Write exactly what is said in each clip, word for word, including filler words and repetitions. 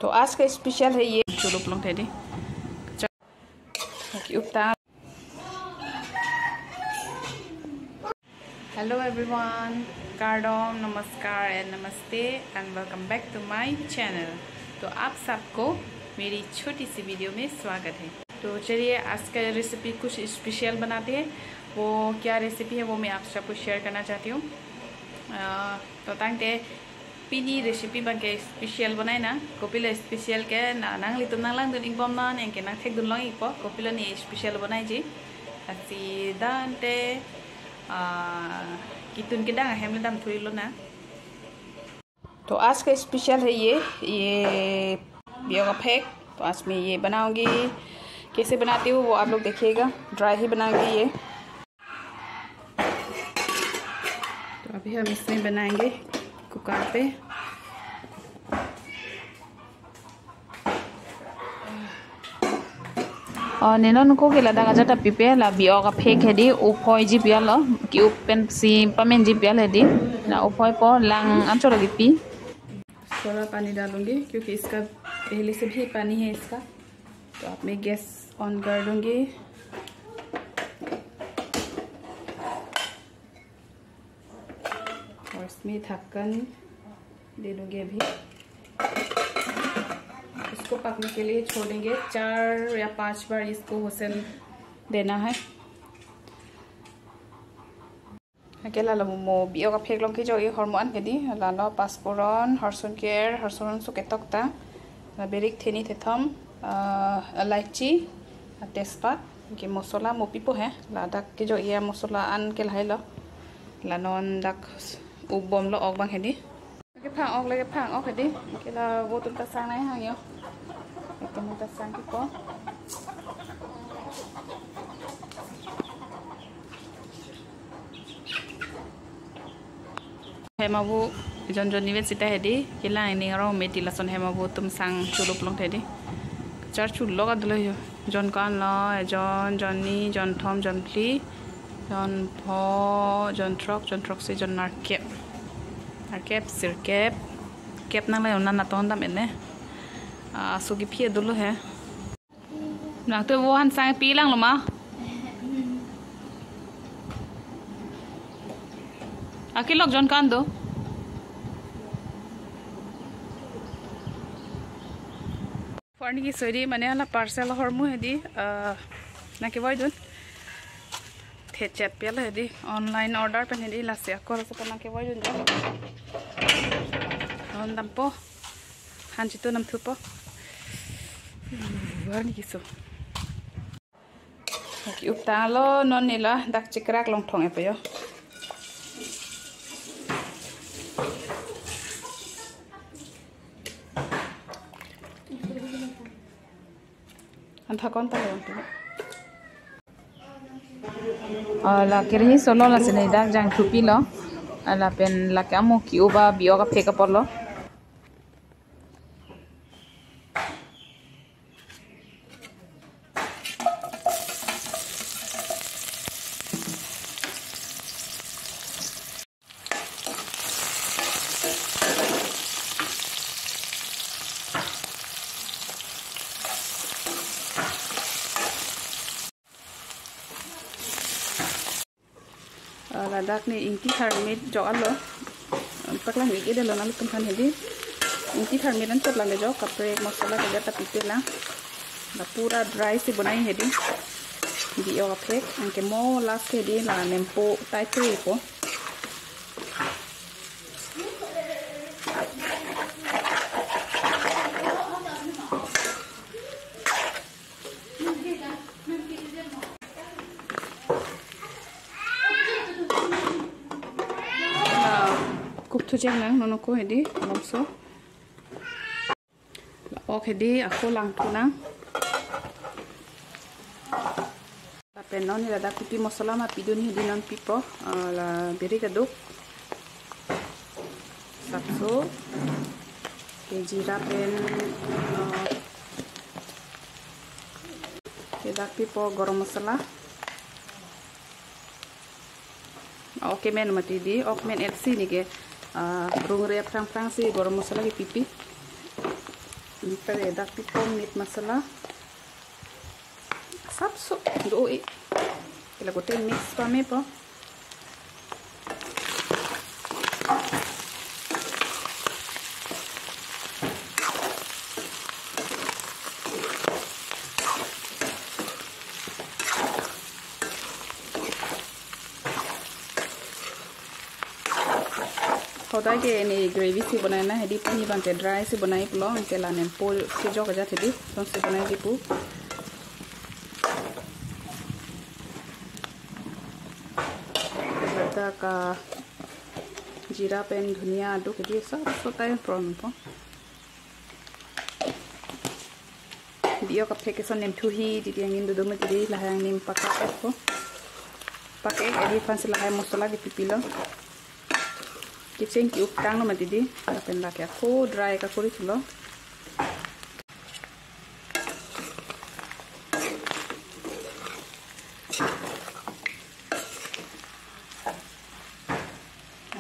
तो आज का स्पेशल है ये। Chuluk long tadi. Ki-up ta. Hello everyone, kardom, namaskar and namaste and welcome back to my channel. तो आप सबको मेरी छोटी सी वीडियो में स्वागत है। तो चलिए आज का रेसिपी कुछ स्पेशल बनाते हैं। वो क्या रेसिपी है वो मैं आप सबको शेयर करना चाहती हूँ। अ, तो tangte pini recipe abangke special bonai na, kopilo special ke na nanglitum nanglangdun ikbom non, anke nangthekdun long ikpo, kopilo ne special bonaiji. Lasi tangte, ah, ketun kedang ahem le damthu-iklo na. तो आज का स्पेशल है ये, ये बियो का फेक। तो आज मैं ये बनाऊंगी, कैसे बनाती हूँ वो आप लोग देखिएगा, ड्राई ही बनाऊंगी ये। तो अभी हम इसमें बनाएंगे कुकर पे। Oh, ne non ko ke ladak ajat ta pipe, la biok aphek hedi, uphoi ji pialo, ki-up pensi pamenji pial hedi, la uphoi po lang anchot lagi pi. थोड़ा पानी डालूंगी क्योंकि इसका पहले से भी पानी है इसका। तो अब मैं गैस ऑन कर दूंगी। और इसमें ढक्कन दे दूंगी अभी। इसको पकने के लिए छोड़ेंगे, चार या पांच बार इसको हुइसेल देना है। Anke lalo mo biok aphek long kejo-i ahormu an hedi, lalo paspuron, harsun ker, harsun su ketok ta, la birik theni thethom, ah, elaichi, tejpat, anke mosola mo pipo he, ladak kejo-i amosola an ke lahai lo, la non dak up bomlo ok abang hedi. Kephang ok le kephang ok hedi. Ke la vo atum ta sang nai hang yo. Atum ta sang kipo. Hem abu jon jon nivet sita hedi. Kelang ning arong meti lason hem abu atum sang chuluk long hedi. Char chulok adlo yo. Jon ko-an lo, ejon, jonni, jonthom, jonphli, jonpho, jonthrok, jonthrok si, jon nerkep. Nerkep, sirkep. Kep nang le nan aton dam ene. Ah, sugi phi dulu he. Nang tu vo han sang pi lang lo ma. Akilok jon ko-an do. Pharni keso hedi mane hala parcel ahormu hedi, ah, nangkevoidun. Thechet pial hedi, online order pen hedi, lasi ako lasi pen nangkevoidun jo. Non dampo, han chitu nam thupo. Pharni keso. Ki-up tanglo, non ne la dak chikrak long thong-e po yo. An thakon ta long thong. Ah, la kiri solo lasi ne dak jangthu pilo. Ah, lapen lake amo ki-up abiok aphek apotlo. Ah, ladak ne ingti tharmit jo-alo. Paklang ik-edetlo nanglitum aphan hedi. Ingti tharmit anchot lang jo, kaprek mosola kaja ta pipe lang. La pura dry si bonai hedi. Biok aphek, anke mo last hedi la nempo tai pre po. Kup thu jeng nang, non ako hedi, alam so. Ok hedi, ako lang thu nang. Lapen non ladak kopi mosola ma pidun hedi non pipo, ah, la birik aduk. Sapso. Ke jira pen, ah, ladak pipo garam masala. Ok men mati hedi, ok men et si neke, ah, rungre aphrang phrang si garam masala ke pipe. Pare dak pipo meat masala. Sapso do-i. Kela kote mix pamepo. Hodai ke ne gravy si bonai nang, hedi pini abang ke dry si bonai pulo, anke la nempo kejok ajat hedi, lason si bonai di pu. Ladak jeera pen dhania aduk hedi, sapso tai pronpo. Biok aphek ke lason nemthu hedi, hedi angin dodun mati hedi, lahai angin pakak-etpo. Pakak-et hedi aphan si lahai masala kepipilo. Kecheng ke-up tanglo mati hedi, lapen lake ako dry kakori thulo.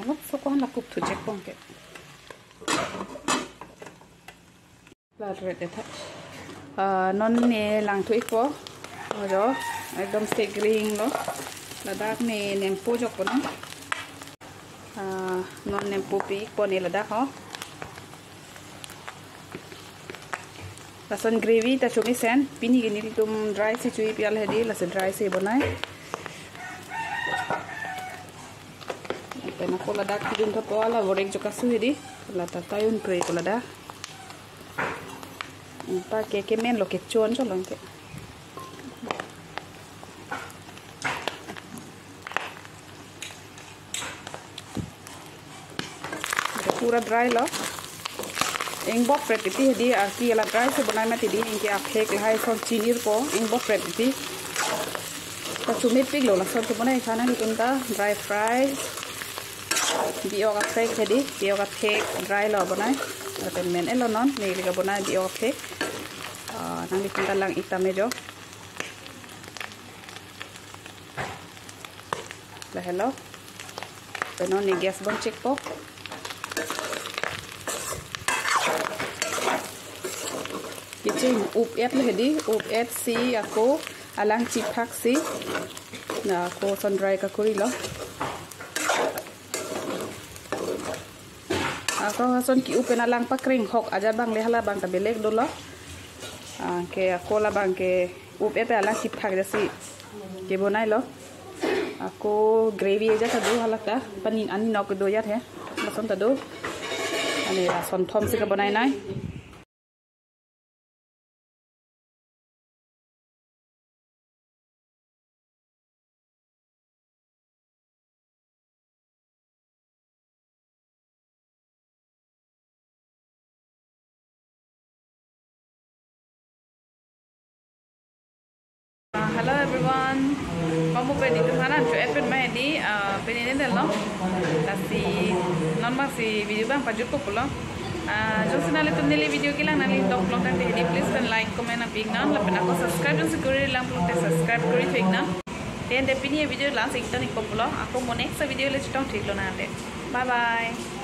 Alok soko han la cook thuchekpo anke. La ret etha. Ah, non ne langthu-ikpo. Ojo, ekdom se green lo. Ladak ne nempo jokpo non. Ah, non nempo pi-ikpo ne ladak ho. Lason gravy ta chomisen, pini ke nelitum dry si chu-i pi al hedi, lason dry si bonai. Lapen ako ladak kidun thapo, la vorek jo kasu hedi, la ta tayun pre ko ladak. Anparke kemen lo, kechon cholo anke. Pura dry lo. Ingbop pret titi hedi, aki la dry si bonai mati hedi, anke aphek lahai lason chinirpo, ingbop pret titi. Ta chomepiklo, lason si bonai khana nelitum ta dry fry. Biok aphek hedi, biok aphek dry lo bonai. Lapen men-etlo non, neli kabonai biok aphek. Ah, nanglitum ta lang-ik tame jo. Lahelo. Lapen non ne gas bong chekpo. Kecheng up-etlo hedi, up-et si ako alang chiphak si. Na ako lason dry kakorilo. Ako lason ke-up pen alang pakrenghok ajat abang le hala abang ta belek dolo. Anke ako labang ke up-et pen alang chiphak jasi kebonailo. Ako gravy ajat ta do hala ta. Panin ani nok do ajat he. Lason ta do. Ani lason thom si kebonainei. Uh, hello everyone. Pamu pen itum hanan cho epin ma ini, uh, pen ini delo. Lasi non abang si video abang pajutpo pulo. Uh, jongsi nanglitum neli video kelang nangli dok long tangte hedi, please pen like, comment nangpi-iknon. Lapen ako subscribe jongsi kori lang pulote subscribe kori thu-iknon. Then de pini video la-an si ington-ikpo pulo. Ako mo next video le chetong thik lonang de. Bye bye.